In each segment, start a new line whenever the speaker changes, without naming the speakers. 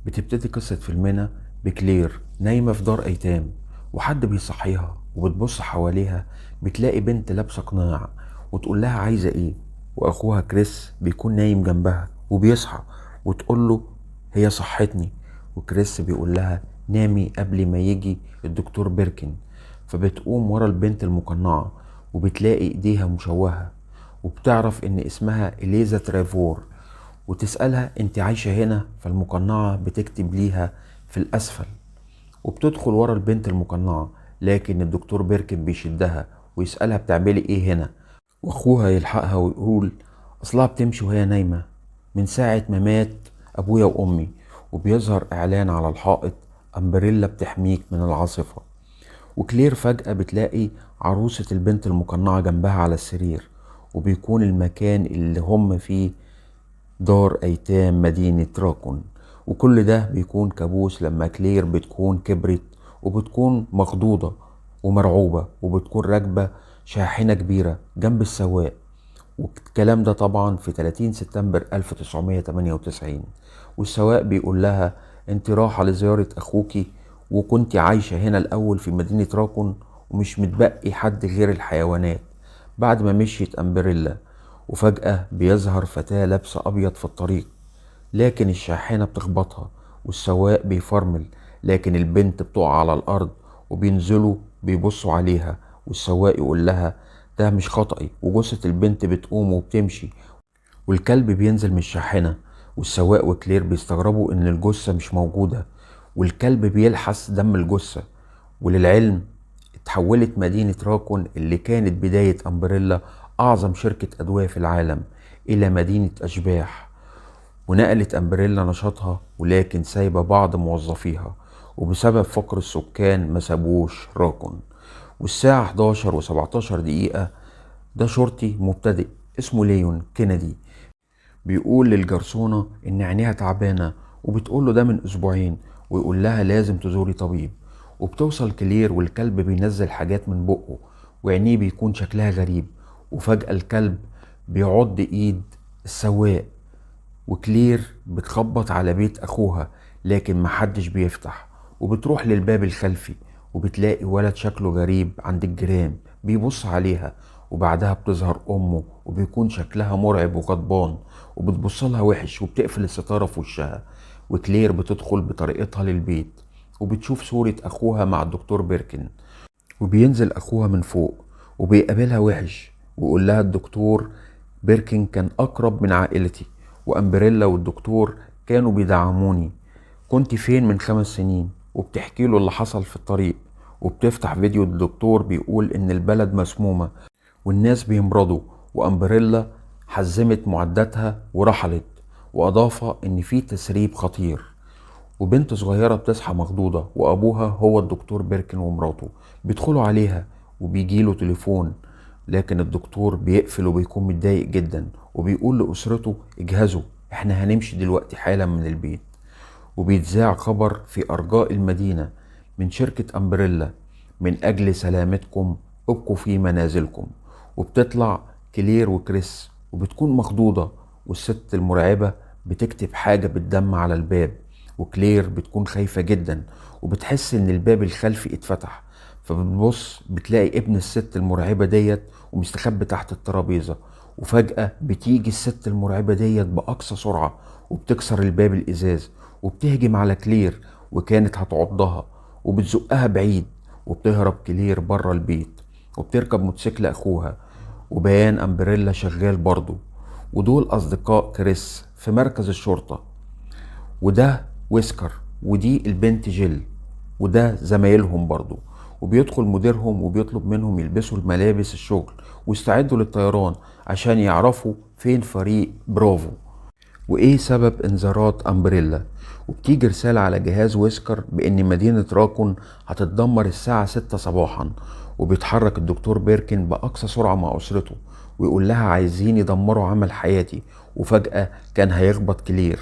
بتبتدي قصة فيلمنا بكلير نايمة في دار أيتام، وحد بيصحيها وبتبص حواليها بتلاقي بنت لابسة قناع وتقول لها عايزة ايه، وأخوها كريس بيكون نايم جنبها وبيصحى وتقول له هي صحتني، وكريس بيقول لها نامي قبل ما يجي الدكتور بيركن. فبتقوم ورا البنت المقنعة وبتلاقي ايديها مشوهة، وبتعرف ان اسمها إليزا ترافور، وتسألها انت عايشة هنا؟ فالمقنعة بتكتب ليها في الأسفل، وبتدخل ورا البنت المقنعة، لكن الدكتور بيركن بيشدها ويسألها بتعملي ايه هنا، واخوها يلحقها ويقول اصلها بتمشي وهي نايمة من ساعة ما مات ابويا وامي. وبيظهر اعلان على الحائط امبريلا بتحميك من العاصفة. وكلير فجأة بتلاقي عروسة البنت المقنعة جنبها على السرير، وبيكون المكان اللي هم فيه دار أيتام مدينة راكون. وكل ده بيكون كابوس لما كلير بتكون كبرت وبتكون مخضوضة ومرعوبة، وبتكون راكبة شاحنة كبيرة جنب السواق. والكلام ده طبعا في 30 سبتمبر 1998. والسواق بيقول لها انت رايحة لزيارة اخوكي، وكنت عايشة هنا الاول في مدينة راكون، ومش متبقي حد غير الحيوانات بعد ما مشيت امبريلا. وفجأة بيظهر فتاة لابسة أبيض في الطريق، لكن الشاحنة بتخبطها والسواق بيفرمل، لكن البنت بتقع على الأرض وبينزلوا بيبصوا عليها، والسواق يقول لها ده مش خطأي، وجثة البنت بتقوم وبتمشي، والكلب بينزل من الشاحنة، والسواق وكلير بيستغربوا إن الجثة مش موجودة، والكلب بيلحس دم الجثة. وللعلم اتحولت مدينة راكون اللي كانت بداية أمبريلا أعظم شركة أدوية في العالم إلى مدينة أشباح، ونقلت أمبريلا نشاطها ولكن سايبة بعض موظفيها، وبسبب فقر السكان ما سابوش راكون. والساعة 11:17 ده شرطي مبتدئ اسمه ليون كينيدي بيقول للجرسونة إن عينيها تعبانة، وبتقول له ده من أسبوعين، ويقول لها لازم تزوري طبيب. وبتوصل كلير والكلب بينزل حاجات من بقه وعينيه بيكون شكلها غريب، وفجأة الكلب بيعض ايد السواق، وكلير بتخبط على بيت اخوها لكن محدش بيفتح، وبتروح للباب الخلفي وبتلاقي ولد شكله غريب عند الجيران بيبص عليها، وبعدها بتظهر امه وبيكون شكلها مرعب وغضبان، وبتبص لها وحش وبتقفل الستارة في وشها. وكلير بتدخل بطريقتها للبيت وبتشوف صورة أخوها مع الدكتور بيركن، وبينزل أخوها من فوق وبيقابلها وحش ويقول لها الدكتور بيركن كان أقرب من عائلتي، وأمبريلا والدكتور كانوا بيدعموني، كنت فين من 5 سنين؟ وبتحكي له اللي حصل في الطريق، وبتفتح فيديو الدكتور بيقول إن البلد مسمومة والناس بيمرضوا، وأمبريلا حزمت معداتها ورحلت، وأضاف إن في تسريب خطير. وبنت صغيرة بتصحى مخضوضة وأبوها هو الدكتور بيركن ومراته بيدخلوا عليها، وبيجيله تليفون لكن الدكتور بيقفل وبيكون متضايق جدا، وبيقول لأسرته اجهزوا احنا هنمشي دلوقتي حالا من البيت. وبيتذاع خبر في أرجاء المدينة من شركة أمبريلا من أجل سلامتكم ابقوا في منازلكم. وبتطلع كلير وكريس وبتكون مخضوضة، والست المرعبة بتكتب حاجة بالدم على الباب، وكلير بتكون خايفة جدا وبتحس ان الباب الخلفي اتفتح، فبتبص بتلاقي ابن الست المرعبة ديت ومستخبي تحت الترابيزة. وفجأة بتيجي الست المرعبة ديت بأقصى سرعة وبتكسر الباب الإزاز وبتهجم على كلير، وكانت هتعضها وبتزقها بعيد، وبتهرب كلير بره البيت وبتركب موتوسيكل أخوها. وبيان أمبريلا شغال برضه، ودول أصدقاء كريس في مركز الشرطة، وده ويسكر ودي البنت جيل، وده زمايلهم برضو. وبيدخل مديرهم وبيطلب منهم يلبسوا الملابس الشغل ويستعدوا للطيران عشان يعرفوا فين فريق برافو وإيه سبب انذارات أمبريلا. وبتيجي رسالة على جهاز ويسكر بإن مدينة راكون هتتدمر الساعة 6 صباحا، وبيتحرك الدكتور بيركن بأقصى سرعة مع أسرته ويقول لها عايزين يدمروا عمل حياتي. وفجأة كان هيخبط كلير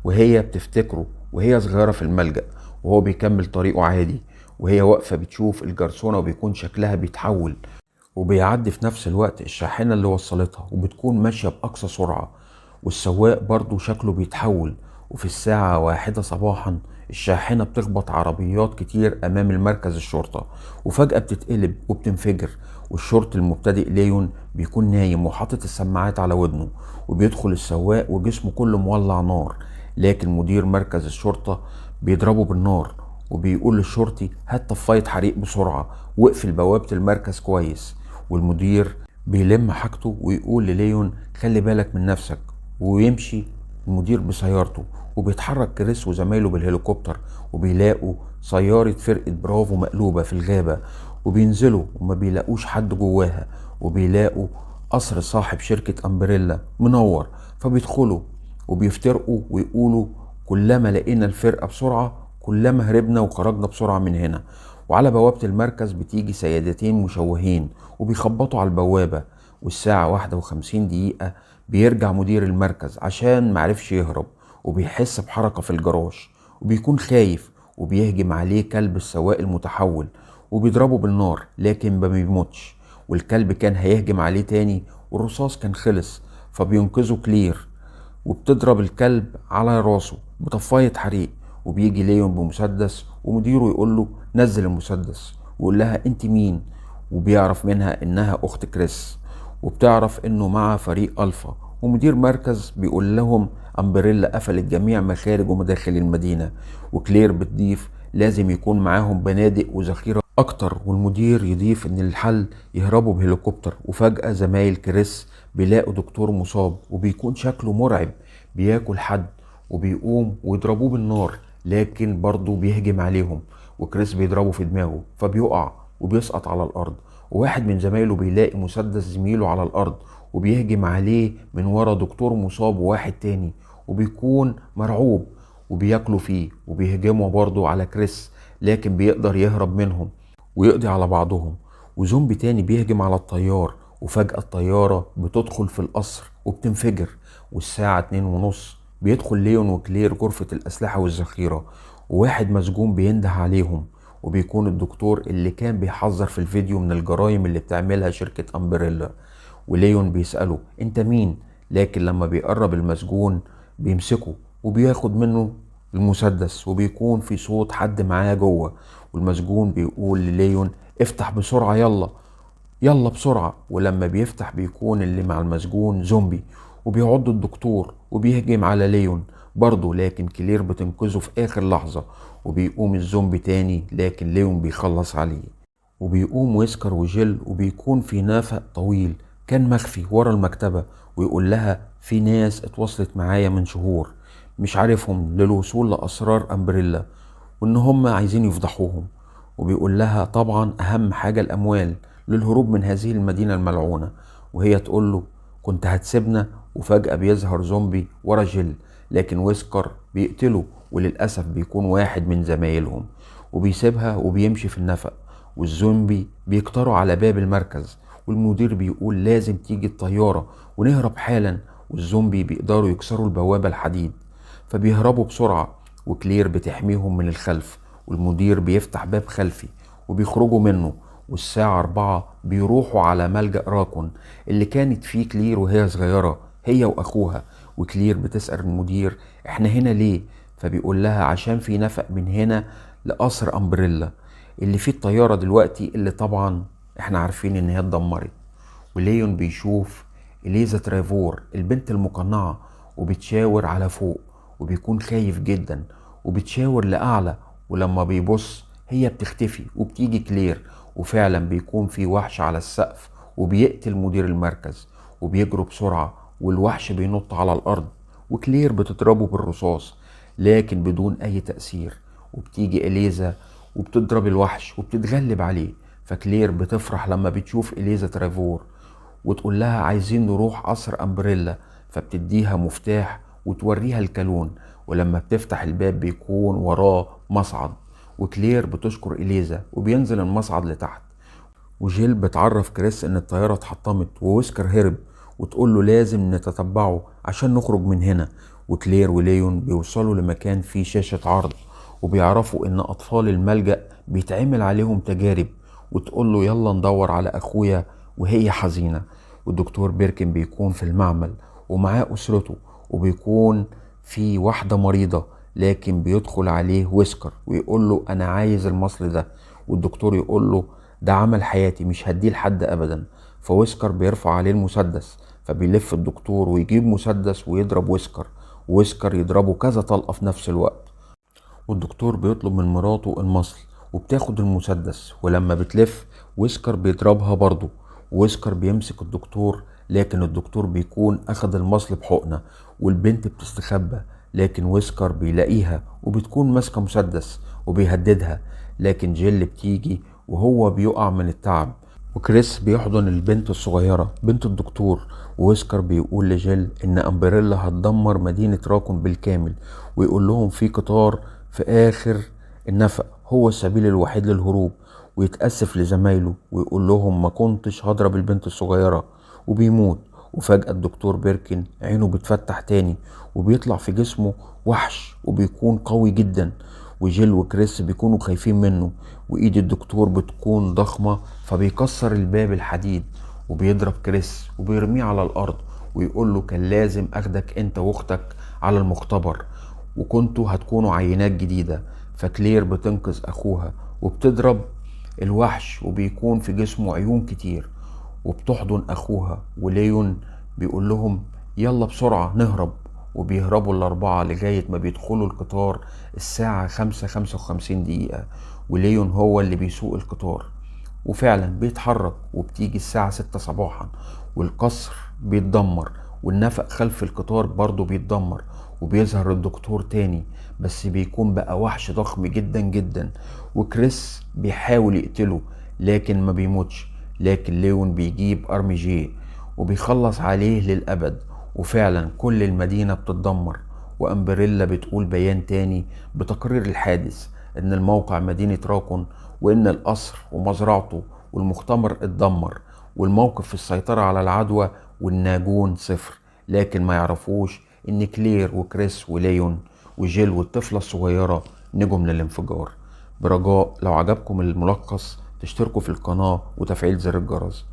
وهي بتفتكره وهي صغيرة في الملجأ، وهو بيكمل طريقه عادي، وهي واقفة بتشوف الجرسونة وبيكون شكلها بيتحول، وبيعدي في نفس الوقت الشاحنة اللي وصلتها وبتكون ماشية بأقصى سرعة، والسواق برضو شكله بيتحول، وفي الساعة 1 صباحا الشاحنة بتخبط عربيات كتير أمام المركز الشرطة، وفجأة بتتقلب وبتنفجر، والشرطي المبتدئ ليون بيكون نايم وحاطط السماعات على ودنه، وبيدخل السواق وجسمه كله مولع نار، لكن مدير مركز الشرطة بيضربه بالنار وبيقول للشرطي هات طفاية حريق بسرعة واقفل بوابة المركز كويس. والمدير بيلم حاجته ويقول لليون خلي بالك من نفسك، ويمشي المدير بسيارته. وبيتحرك كريس وزمايله بالهليكوبتر وبيلاقوا سيارة فرقة برافو مقلوبة في الغابة، وبينزلوا وما بيلاقوش حد جواها، وبيلاقوا قصر صاحب شركة أمبريلا منور، فبيدخلوا وبيفترقوا ويقولوا كلما لقينا الفرقة بسرعة كلما هربنا وخرجنا بسرعة من هنا. وعلى بوابة المركز بتيجي سيدتين مشوهين وبيخبطوا على البوابة، والساعة 51 بيرجع مدير المركز عشان معرفش يهرب، وبيحس بحركة في الجراج وبيكون خايف، وبيهجم عليه كلب السواق المتحول وبيضربه بالنار لكن ما بيموتش، والكلب كان هيهجم عليه تاني والرصاص كان خلص، فبينقذه كلير وبتضرب الكلب على راسه بطفاية حريق. وبيجي ليون بمسدس ومديره يقول له نزل المسدس، ويقول لها انت مين، وبيعرف منها انها اخت كريس، وبتعرف انه مع فريق الفا. ومدير مركز بيقول لهم امبريلا قفلت جميع مخارج ومداخل المدينة، وكلير بتضيف لازم يكون معاهم بنادق وذخيرة اكتر، والمدير يضيف ان الحل يهربوا بهليكوبتر. وفجأة زمايل كريس بيلاقوا دكتور مصاب وبيكون شكله مرعب، بياكل حد وبيقوم ويضربوه بالنار، لكن برضه بيهجم عليهم وكريس بيضربه في دماغه فبيقع وبيسقط على الارض. وواحد من زمايله بيلاقي مسدس زميله على الارض وبيهجم عليه من ورا دكتور مصاب وواحد تاني، وبيكون مرعوب وبياكلوا فيه وبيهجموا برضه على كريس، لكن بيقدر يهرب منهم ويقضي على بعضهم. وزومبي تاني بيهجم على الطيار، وفجأة الطيارة بتدخل في القصر وبتنفجر. والساعة 2:30 بيدخل ليون وكلير غرفة الأسلحة والذخيرة، وواحد مسجون بينده عليهم، وبيكون الدكتور اللي كان بيحذر في الفيديو من الجرائم اللي بتعملها شركة أمبريلا. وليون بيسأله انت مين، لكن لما بيقرب المسجون بيمسكه وبياخد منه المسدس، وبيكون في صوت حد معاه جوه، والمسجون بيقول لليون افتح بسرعة يلا يلا بسرعة. ولما بيفتح بيكون اللي مع المسجون زومبي، وبيعض الدكتور وبيهجم على ليون برضه، لكن كلير بتنقذه في آخر لحظة، وبيقوم الزومبي تاني لكن ليون بيخلص عليه. وبيقوم ويسكر وجيل، وبيكون في نفق طويل كان مخفي ورا المكتبة، ويقول لها في ناس اتواصلت معايا من شهور مش عارفهم للوصول لأسرار أمبريلا، وإن هم عايزين يفضحوهم. وبيقول لها طبعا أهم حاجة الأموال للهروب من هذه المدينة الملعونة، وهي تقول له كنت هتسيبنا. وفجأة بيظهر زومبي ورا جيل، لكن ويسكر بيقتله، وللأسف بيكون واحد من زمايلهم، وبيسيبها وبيمشي في النفق، والزومبي بيكتروا على باب المركز، والمدير بيقول لازم تيجي الطيارة ونهرب حالا، والزومبي بيقدروا يكسروا البوابة الحديد فبيهربوا بسرعة، وكلير بتحميهم من الخلف، والمدير بيفتح باب خلفي وبيخرجوا منه. والساعة 4 بيروحوا على ملجأ راكون اللي كانت فيه كلير وهي صغيرة هي وأخوها. وكلير بتسأل المدير احنا هنا ليه، فبيقول لها عشان في نفق من هنا لقصر أمبريلا اللي فيه الطيارة دلوقتي، اللي طبعا احنا عارفين ان هي اتدمرت. وليون بيشوف إليزا ترافور البنت المقنعة وبتشاور على فوق، وبيكون خايف جدا وبتشاور لأعلى، ولما بيبص هي بتختفي وبتيجي كلير، وفعلا بيكون في وحش على السقف وبيقتل مدير المركز، وبيجروا بسرعة والوحش بينط على الأرض، وكلير بتضربه بالرصاص لكن بدون أي تأثير، وبتيجي إليزا وبتضرب الوحش وبتتغلب عليه. فكلير بتفرح لما بتشوف إليزا ترافور وتقول لها عايزين نروح قصر أمبريلا، فبتديها مفتاح وتوريها الكالون، ولما بتفتح الباب بيكون وراه مصعد، وكلير بتشكر إليزا وبينزل المصعد لتحت. وجيل بتعرف كريس ان الطيارة اتحطمت وويسكر هرب، وتقول له لازم نتتبعه عشان نخرج من هنا. وكلير وليون بيوصلوا لمكان فيه شاشة عرض، وبيعرفوا ان اطفال الملجأ بيتعمل عليهم تجارب، وتقول له يلا ندور على اخويا وهي حزينة. والدكتور بيركن بيكون في المعمل ومعاه اسرته، وبيكون في واحدة مريضة، لكن بيدخل عليه ويسكر ويقول له أنا عايز المصل ده، والدكتور يقول له ده عمل حياتي مش هديه لحد أبدا. فويسكر بيرفع عليه المسدس، فبيلف الدكتور ويجيب مسدس ويضرب ويسكر، ويسكر يضربه كذا طلقة في نفس الوقت. والدكتور بيطلب من مراته المصل وبتاخد المسدس، ولما بتلف ويسكر بيضربها برضه. ويسكر بيمسك الدكتور، لكن الدكتور بيكون أخد المصل بحقنة، والبنت بتستخبى، لكن ويسكر بيلاقيها وبتكون ماسكة مسدس وبيهددها، لكن جيل بتيجي وهو بيقع من التعب. وكريس بيحضن البنت الصغيرة بنت الدكتور، وويسكر بيقول لجيل إن أمبريلا هتدمر مدينة راكون بالكامل، ويقول لهم في قطار في آخر النفق هو السبيل الوحيد للهروب، ويتأسف لزمايله ويقول لهم ما كنتش هضرب البنت الصغيرة، وبيموت. وفجأة الدكتور بيركن عينه بتفتح تاني وبيطلع في جسمه وحش وبيكون قوي جدا، وجيل وكريس بيكونوا خايفين منه، وإيد الدكتور بتكون ضخمة فبيكسر الباب الحديد وبيضرب كريس وبيرميه على الأرض ويقول له كان لازم أخدك أنت وأختك على المختبر وكنتوا هتكونوا عينات جديدة. فكلير بتنقذ أخوها وبتضرب الوحش وبيكون في جسمه عيون كتير، وبتحضن أخوها، وليون بيقول لهم يلا بسرعة نهرب، وبيهربوا الأربعة لغاية ما بيدخلوا القطار الساعة 5:55، وليون هو اللي بيسوق القطار، وفعلا بيتحرك. وبتيجي الساعة 6 صباحا والقصر بيتدمر، والنفق خلف القطار برضه بيتدمر، وبيظهر الدكتور تاني بس بيكون بقى وحش ضخم جدا جدا، وكريس بيحاول يقتله لكن ما بيموتش، لكن ليون بيجيب RPG وبيخلص عليه للأبد. وفعلا كل المدينة بتتدمر، وأمبريلا بتقول بيان تاني بتقرير الحادث إن الموقع مدينة راكون، وإن القصر ومزرعته والمختبر اتدمر، والموقف في السيطرة على العدوى والناجون صفر. لكن ما يعرفوش إن كلير وكريس وليون وجيل والطفلة الصغيرة نجوا من الانفجار. برجاء لو عجبكم الملخص تشتركوا في القناة وتفعيل زر الجرس.